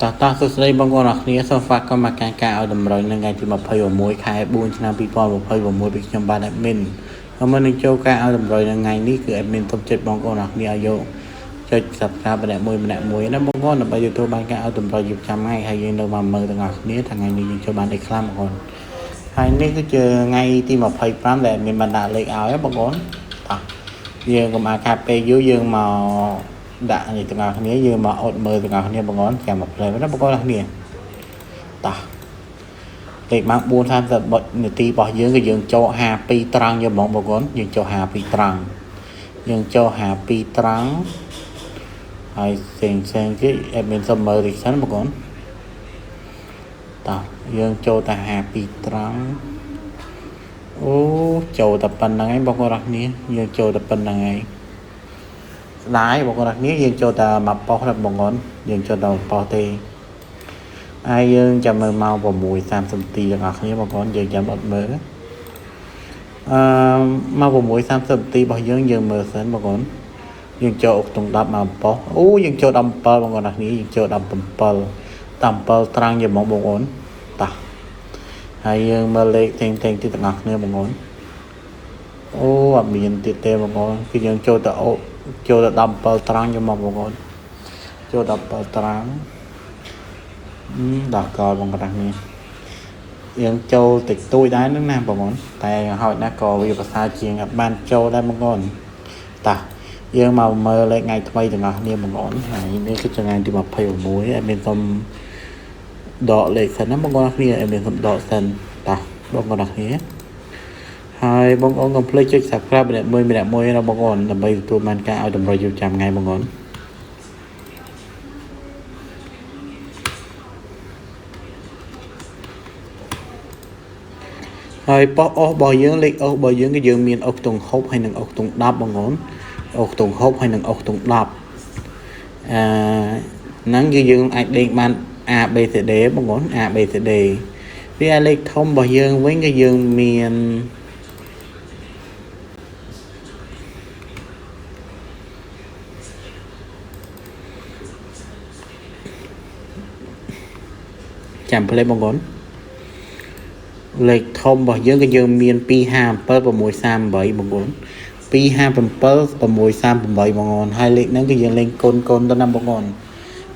តោះសួស្តីបងប្អូនអរគ្នាសូមស្វាគមន៍មកកាន់ការឲ្យតម្រុយនៅថ្ងៃទី26ខែ4ឆ្នាំ2026ពីខ្ញុំបាទ admin ហើយមុននឹងចូលការឲ្យតម្រុយនៅថ្ងៃនេះគឺ admin សូមជិតបងប្អូនអរគ្នាឲ្យយកចុច Subscribe ម្នាក់មួយម្នាក់មួយណាបងប្អូនដើម្បីទទួលបានការឲ្យតម្រុយយូរចាំថ្ងៃហើយយើងនៅមកមើលទាំងអស់គ្នាថ្ងៃនេះយើងចូលបានអីខ្លះបងប្អូនហើយនេះគឺជាថ្ងៃទី25ដែល admin បានដាក់លេខឲ្យបងប្អូនតោះយើងកុំឲ្យខាតពេលយូរយើងមកដាក់នេះទាំងអស់គ្នាយើងមកអត់មើលទាំងអស់គ្នាបងប្អូនចាំមកផ្លែណាបងប្អូនគ្នាតោះលេខម៉ោង4:30នាទីរបស់យើងគឺយើងចូល52ត្រង់យកហ្មងបងប្អូនយើងចូល52ត្រង់យើងចូល52ត្រង់ហើយផ្សេងផ្សេងទៀត admin សុំមើលតិចសិនបងប្អូនតោះយើងចូលតែ52ត្រង់អូចូលតែប៉ុណ្្នឹងឯងបងប្អូនអរគ្នាយើងចូលតែប៉ុណ្្នឹងឯងស្ដាយបងប្អូនអរគ្នាយើងចូលតែមកប៉ុស្តិ៍បងប្អូនយើងចូលតែប៉ុស្តិ៍ទេហើយយើងចាំមើលម៉ោង6:30នាទីទាំងអស់គ្នាបងប្អូនយើងចាំអត់មើលអឺម៉ោង6:30នាទីរបស់យើងយើងមើលសិនបងប្អូនយើងចូលអុកតុង10មកប៉ុស្តិ៍អូយើងចូល17បងប្អូនអរគ្នាយើងចូល17 17ត្រង់យកមកបងប្អូនតោះហើយយើងមើលលេខផ្សេងៗទៀតទាំងអស់គ្នាបងប្អូនអូអត់មានទៀតទេបងប្អូនគឺយើងចូលទៅអូចូលទៅ17ត្រង់យកមកបងប្អូនចូល17ត្រង់ដល់កលបងប្អូននេះយើងចូលតិចតួចដែរនឹងណាបងប្អូនតែហោចណាស់ក៏វាប្រសើរជាងអត់បានចូលដែរបងប្អូនតោះយើងមកមើលលេខថ្ងៃថ្មីទាំងអស់គ្នាបងប្អូនហើយនេះគឺជាថ្ងៃទី26អត់មានសុំដកលេខសិនណាបងប្អូនគ្នាអត់មានសុំដកសិនតោះបងប្អូនគ្នាហើយបងប្អូនកុំភ្លេចចុច Subscribe ម្នាក់មួយម្នាក់មួយណាបងប្អូនដើម្បីទទួលបានការឲ្យតម្រុយយូរចាំថ្ងៃបងប្អូនហើយប៉ុស្តិ៍អស់របស់យើងលេខអស់របស់យើងគឺយើងមានអុសខ្ទង់6ហើយនិងអុសខ្ទង់10បងប្អូនអុសខ្ទង់6ហើយនិងអុសខ្ទង់10អឺហ្នឹងគឺយើងអាចដេកបាន A B C D បងប្អូន A B C D វាលេខធំរបស់យើងវិញគឺយើងមានចាំផ្លេបងប្អូនលេខធំរបស់យើងគឺយើងមាន257 638បងប្អូន257 638បងប្អូនហើយលេខហ្នឹងគឺយើងលេងកូនកូនទៅណាបងប្អូន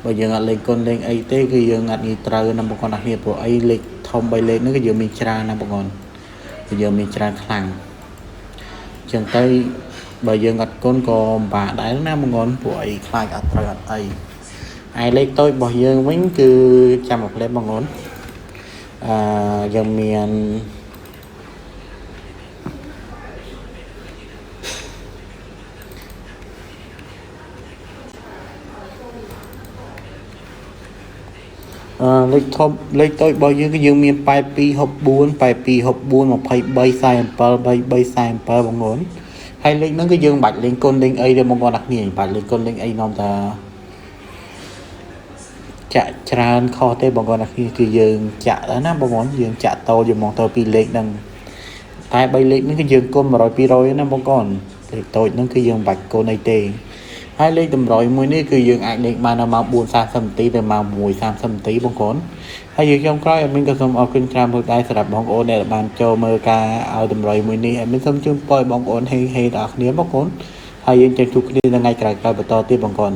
បើយើងអត់លេងកូនលេងអីទេគឺយើងអត់ងាយត្រូវណាបងប្អូនអរគ្នាព្រោះអីលេខធំ3លេខហ្នឹងគឺយើងមានច្រើនណាបងប្អូនគឺយើងមានច្រើនខ្លាំងអញ្ចឹងទៅបើយើងអត់កូនក៏ពិបាកដែរណាបងប្អូនព្រោះអីខ្លាចអត់ត្រូវអត់អីហើយលេខតូចរបស់យើងវិញគឺចាំមួយផ្លែបងប្អូនអឺយើងមានលេខធំលេខតូចរបស់យើងគឺយើងមាន8264 8264 23 47 33 47បងប្អូនហើយលេខហ្នឹងគឺយើងមិនបាច់លេងគុណលេងអីទេបងប្អូនអរគ្នាមិនបាច់លេងគុណលេងអីនាំតាចាក់ច្រើនខុសទេបងប្អូនអរគ្នាគឺយើងចាក់ដែរណាបងប្អូនយើងចាក់តយកមកទៅពីលេខហ្នឹងតែ3លេខហ្នឹងគឺយើងគុណ100 200ណាបងប្អូនលេខតូចហ្នឹងគឺយើងមិនបាច់គុណអីទេហើយលេខតម្រុយមួយនេះគឺយើងអាចលេខបានដល់ម៉ោង4:30នាទីទៅម៉ោង6:30នាទីបងប្អូនហើយយើងខ្ញុំក្រោយអត់មានក៏សូមអរគុណច្រើនផងដែរសម្រាប់បងប្អូនដែលបានចូលមើលការឲ្យតម្រុយមួយនេះអត់មានសូមជូនពរឲ្យបងប្អូនហេហេដល់គ្នាបងប្អូនហើយយើងចាំជួបគ្នានៅថ្ងៃក្រោយៗបន្តទៀតបងប្អូន